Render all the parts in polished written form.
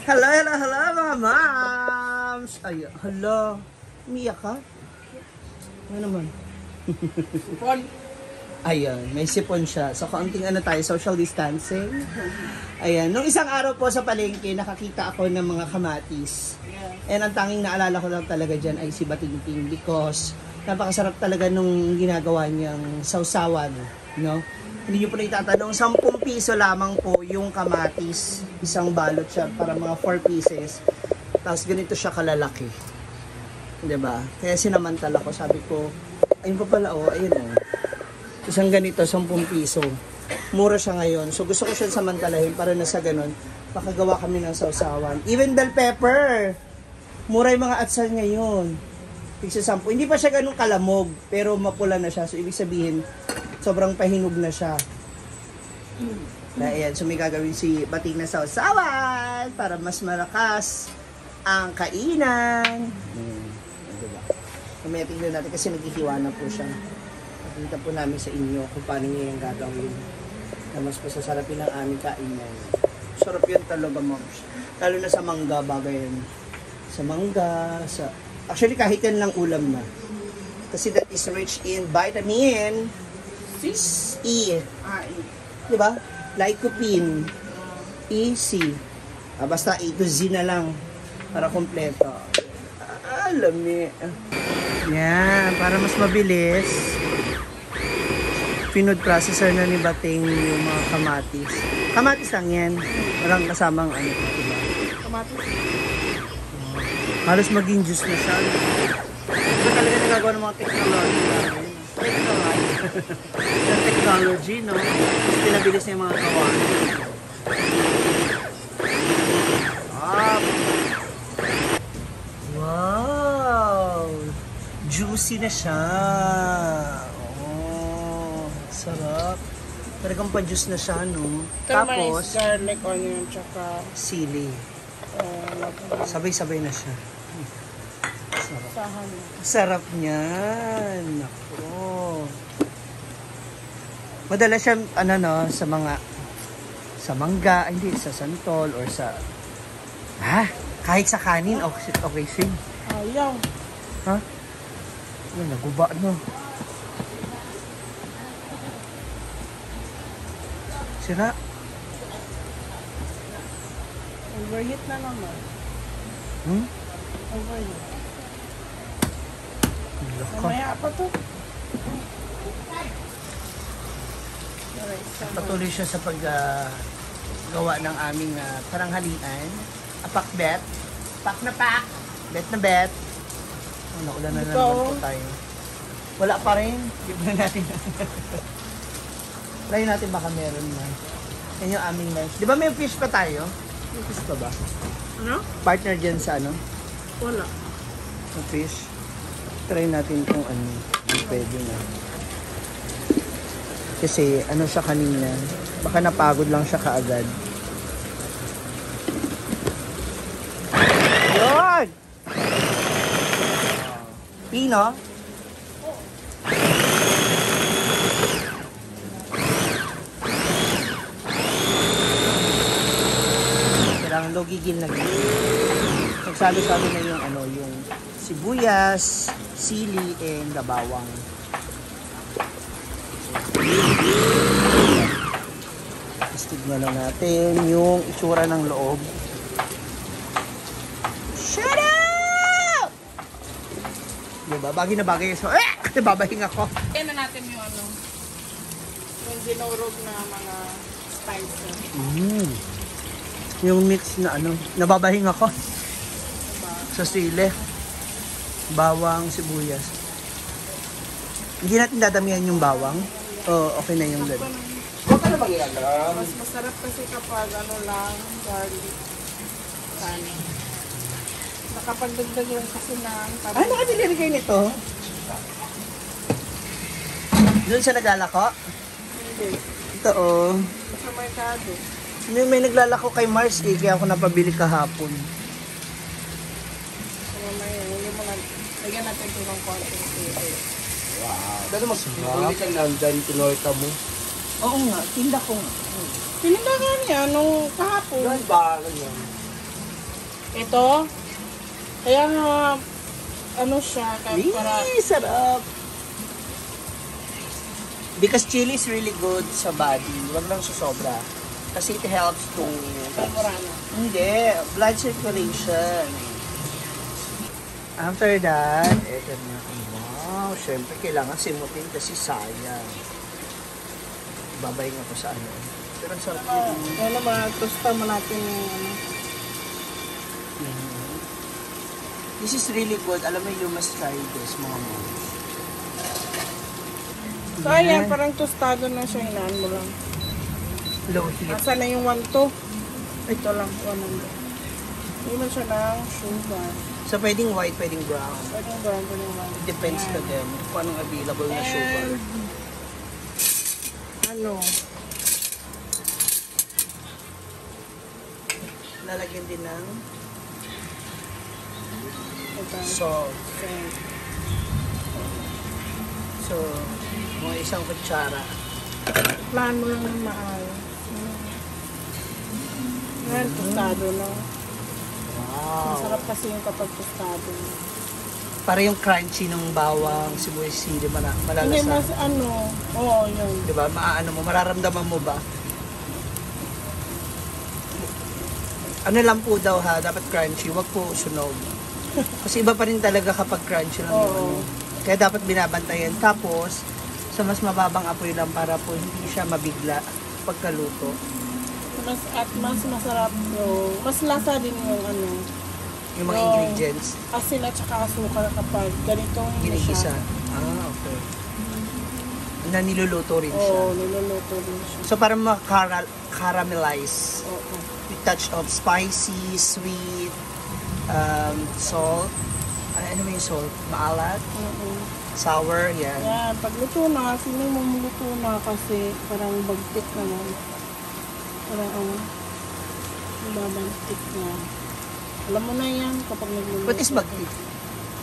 Hello, hello, hello mga moms! Ay, hello. Umiyak ka? Ano naman? Sipon. Ayan, may sipon siya. So, kaunting ano tayo, social distancing. Ayan, nung isang araw po sa palengke, nakakita ako ng mga kamatis. And ang tanging naalala ko lang talaga dyan ay si Batingting because napakasarap talaga nung ginagawa niyang sausawan, no? Hindi nyo po na itatanong, 10 piso lamang po yung kamatis. Isang balot siya para mga 4 pieces. Tapos ganito siya kalalaki. Diba? Kaya sinamantala ko, sabi ko, ayun pa pala, oh, ayun oh. Isang ganito, 10 piso. Mura siya ngayon. So gusto ko siya samantalahin para na sa ganun, makagawa kami ng sausawan. Even bell pepper. Mura yung mga atsal ngayon. Tigsa 10. Hindi pa siya ganun kalamog, pero mapula na siya. So ibig sabihin, sobrang pahinog na siya. Ayan, so may gagawin si Bating na sausawan para mas malakas ang kainan. Diba? Mamaya tingnan natin kasi naghihiwa na po siya. Pakita po namin sa inyo kung paano niya yung gagawin na mas pasasarapin ang aming kainan. Sarap yun talaga, moms. Lalo na sa mangga, bagay yun. Sa mangga, sa... Actually, kahit yan lang ulam na. Kasi that is rich in vitamin E. Diba? Lycopene. E, C. Basta A to Z na lang para kompleto. Alam yan, para mas mabilis. Food processor na ni Bating yung mga kamatis. Kamatis lang yan. Walang kasamang ano. Diba? Kamatis. Halos maging juice na siya. Ito talaga nagagawa ng mga technology. Yung technology, no? Pinabilis niya yung mga kawan. Wow! Juicy na siya. Oh, sarap. Talagang pa-juice na siya, no? Tapos, garlic, onion, tsaka sili. Sabay-sabay na siya. Sarap. sahan. Sarap niyan. Nako. Madalas siya, ano no, sa mangga, hindi, sa santol, or sa, kahit sa kanin, okay, sing. Ayaw. Ha? Ay, naguba, no. Sira. Overheat na naman. Overheat. Mamaya pa to. Patuloy siya sa paggawa ng aming paranghalian. Pakbet. Pak na pak. Bet na bet. Oh, naulan na naman po tayo. Wala pa rin. Give na natin. Try natin baka meron na. Yan yung aming lunch. Di ba may fish pa tayo? May fish pa ba? Ano? Partner dyan sa ano? Wala. Sa fish. Try natin kung ano. Pwede na. Kasi ano siya kanina. Baka napagod lang siya kaagad. Yun! Pino? Kailangan daw gigil na gigil. Nagsalo-salo na yung ano, yung sibuyas, sili, and bawang. Tignan lang natin yung itsura ng loob. Shut up! Diba? Bagay na bagay. So, babahing ako. Kaya na natin yung ano, yung dinurog na mga spices. Yung mix na ano, nababahing ako. Sa sili. Bawang, sibuyas. Hindi natin dadamihan yung bawang. Okay na yung dali. Huwag ka na mag-iagam. Mas masarap kasi kapag ano lang, garlic, kanin. Nakapagdagdag lang kasi ng nakadelivery kayo nito? Doon siya naglalako? Hindi. Ito oh. Sa merkado. May naglalako kay Mars kaya ako napabili kahapon. So mamaya, yung mga, lagyan natin ito ng konting tubig. Wow. Dito mag-ulit ang nandyan, tinorta mo. Oo nga, tinda ko nga. Pinindahan niya nung kahapon. Doon ba? Ganyan. Ito, kaya nga, ano siya, para, Sarap! Because chili is really good sa body. Huwag lang sobra. Kasi it helps to... Murano. Hindi, blood circulation. After that, eto na. Wow, syempre kailangan simutin kasi sayang. Babay nga ko sa ano. Pero ang sarap yun. Yan naman, tosta mo natin yung ano. This is really good. Alam mo, you must try this, mga moms. So, ayan, parang tostado na siya, hinaan mo lang. Low heat. Asa na yung 1 to? Ito lang, 100. Hindi man siya ng sugar. So, pwedeng white, pwedeng brown. Pwedeng brown, pwedeng white. Depends na din kung anong available na sugar. Ano? Lalagyan din ng Ito. salt. So, mga isang kutsara. Plan mo lang ng maayos. Yan, tostado na. Wow. Masarap kasi yung kapag tostado. Para yung crunchy ng bawang, sibuyas, sili, Hindi malalasa. mas ano, oo, yun. Diba? Maano mo, mararamdaman mo ba? Ano lang po daw ha, dapat crunchy, wag po sunog. Kasi iba pa rin talaga kapag crunchy lang yung ano. Kaya dapat binabantayan. Tapos, sa mas mababang apoy lang para po hindi siya mabigla pagkaluto. Mas masarap yung, mas lasa din yung ano, Yung mga yung ingredients, asin at saka asukal kapag ganitong ginigisa. Okay. Na niluluto rin siya. Oo, niluluto din siya. So, para ma-caramelize. Oo. With touch of spicy, sweet, salt. Ano ba yung salt? Maalat? Sour, yan. Yan, pag luto na, sino mo luto na kasi parang bagtik naman. Parang ano, babantik na. Alam mo na yan kapag nagluluto. What is bagtit?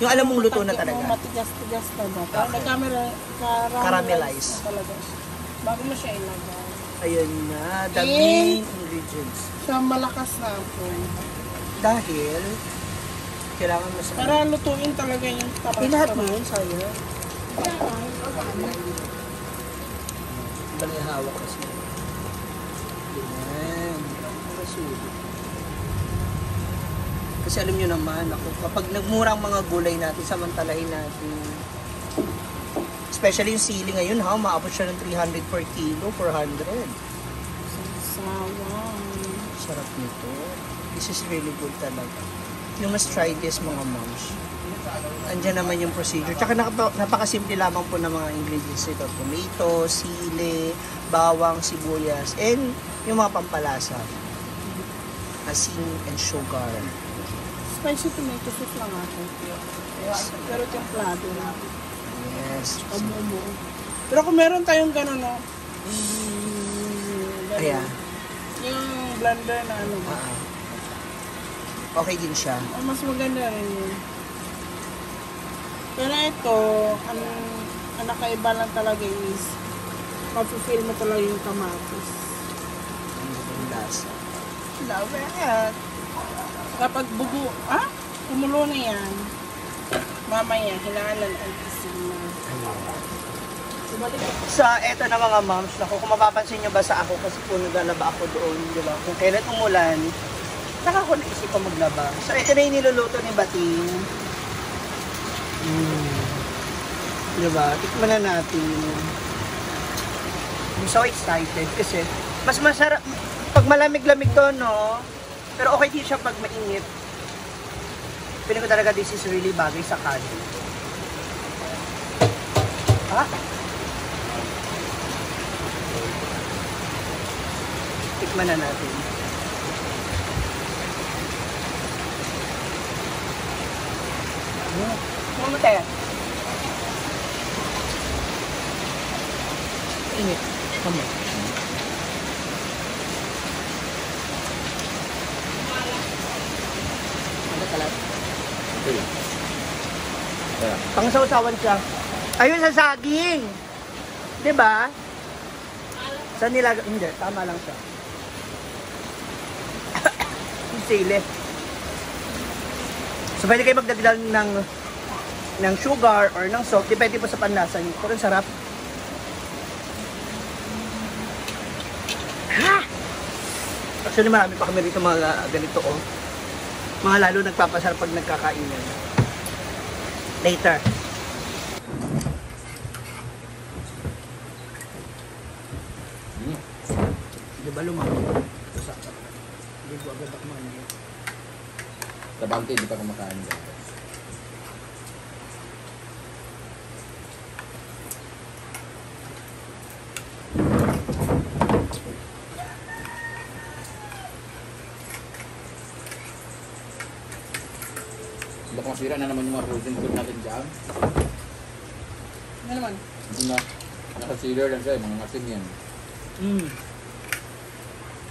Yung alam mong luto na talaga. Matigas-tigas na ba? Parang Okay. nag-caramelize na talaga siya. Bago mo siya ilagay. Ayun na, the And- main ingredients. Siya malakas na apoy. Dahil, kailangan mo sa... Para lutuin talaga yung tapas. Lahat mo yun, sayang. Bali hawak kasi. Yan. Kasi alam nyo naman, ako, kapag nagmura ang mga gulay natin, samantalahin natin. Especially yung sili ngayon, ha? Maabot siya ng 300 per kilo, 400. Sawang. Sarap nito. This is really good talaga. You must try this, mga moms. Andiyan naman yung procedure. Tsaka napakasimple lamang po ng mga ingredients nito. Tomato, sili, bawang, sibuyas, and yung mga pampalasa. Asin and sugar. Spicy tomato sauce lang ako. Pero templado na. Yes. Kamumo. Pero kung meron tayong gano'n, no? Ganun. Ayan. Yung blender na ano ba? Okay din siya. Mas maganda rin yun. Pero ito, ang nakaiba lang talaga is mag-feel mo talaga yung kamatis. Ang lasa. Love it! Kapag kumulo na yan, mamaya, hinahalan ang isin na. So, eto na mga moms. Naku, kung mapapansin nyo ba sa ako, kasi po naglalaba ako doon, di ba? Kung kailan umulan, saka ako naisip ko maglaba. So, ito na yung niluluto ni Bating. Di ba? Tikman na natin. I'm so excited kasi mas masarap pag malamig-lamig to, no? Pero okay din siya pag mainit. Piling ko talaga this is really bagay sa kanin. Tikman na natin. Ano tayo? Init. Come on. Ano kalat? Pang-sausawan siya. Ayun sa saging. 'Di ba? Sa nilag... Hindi, tama lang siya. Yung sili. So pwede kayo magdagdag ng sugar or ng salt, depende po sa panlasa niyo. Pero ang sarap. Actually, marami pa kami rito mga ganito, oh. Mga lalo nagpapasarap pag nagkakainan. Later. Di ba lumaki? Hindi ko agad ako mani. Sa bangke, hindi pa kumakain. Baka masira na naman yung mga frozen food natin dyan. Ano naman? Hindi na. Naka-sealer lang siya, mga asin yan.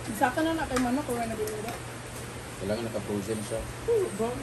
Isa ka na kay manok kung ano nabili. Kailangan naka-frozen siya. Oh, bang,